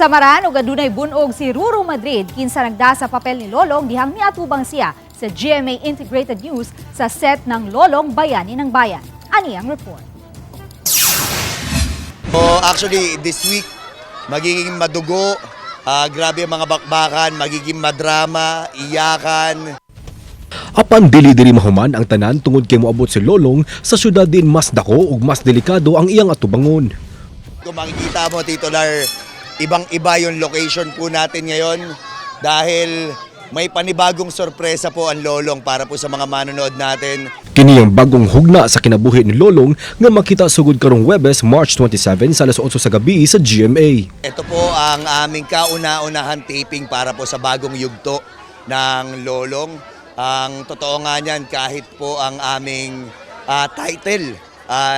Samaran og adunay bunog si Ruru Madrid, kinsa nagda sa papel ni Lolong dihang miatubang siya sa GMA Integrated News sa set ng Lolong Bayani ng Bayan. Ani ang report. So actually, this week, magiging madugo, grabe ang mga bakbakan, magiging madrama, iyakan. Apan dili diri mahuman ang tanan tungod kay moabot si Lolong sa syudad din mas dako ug mas delikado ang iyang atubangon. Kung makikita mo, Tito Lar, ibang-iba yung location po natin ngayon dahil may panibagong sorpresa po ang Lolong para po sa mga manonood natin. Kini ang bagong hugna sa kinabuhi ni Lolong nga makita sugod karong Webes, March 27, sa alas 8 sa gabi sa GMA. Ito po ang aming kauna-unahan taping para po sa bagong yugto ng Lolong. Ang totoo nga niyan, kahit po ang aming title,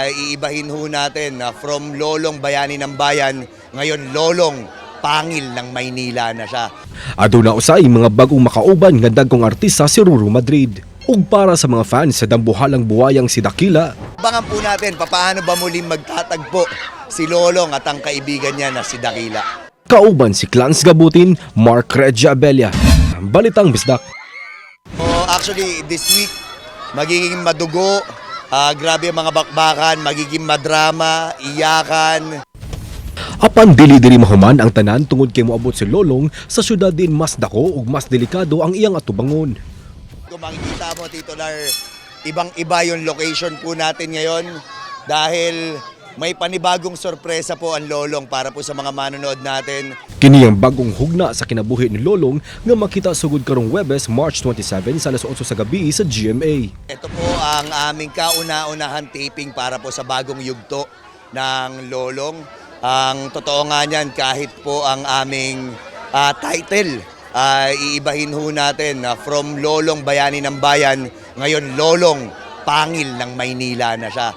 iibahin ho natin na from Lolong Bayani ng Bayan, ngayon Lolong Pangil ng Maynila na siya. Aduna usay mga bagong makauban nga dagkong artista si Ruru Madrid. Ug para sa mga fans sa dambuhalang buwayang si Dakila, Abangan po natin papaano ba muling magtatagpo si Lolong at ang kaibigan niya na si Dakila. Kauban si Clans Gabutin, Mark Regia Abella. Balitang Bisdak. So actually, this week, magiging madugo, grabe ang mga bakbakan, magiging madrama, iyakan. Apan dili diri mahuman ang tanan tungod kay moabot si Lolong sa syudad din mas dako ug mas delikado ang iyang atubangon. Kung makikita mo, Tito Lar, ibang-iba yung location po natin ngayon dahil may panibagong sorpresa po ang Lolong para po sa mga manonood natin. Kini ang bagong hugna sa kinabuhi ni Lolong nga makita sugod karong Webes, March 27, sa alas 8 sa gabi sa GMA. Ito po ang aming kauna-unahan taping para po sa bagong yugto ng Lolong. Ang totoo nga niyan, kahit po ang aming title, iibahin ho natin na from Lolong Bayani ng Bayan, ngayon Lolong Pangil ng Maynila na siya.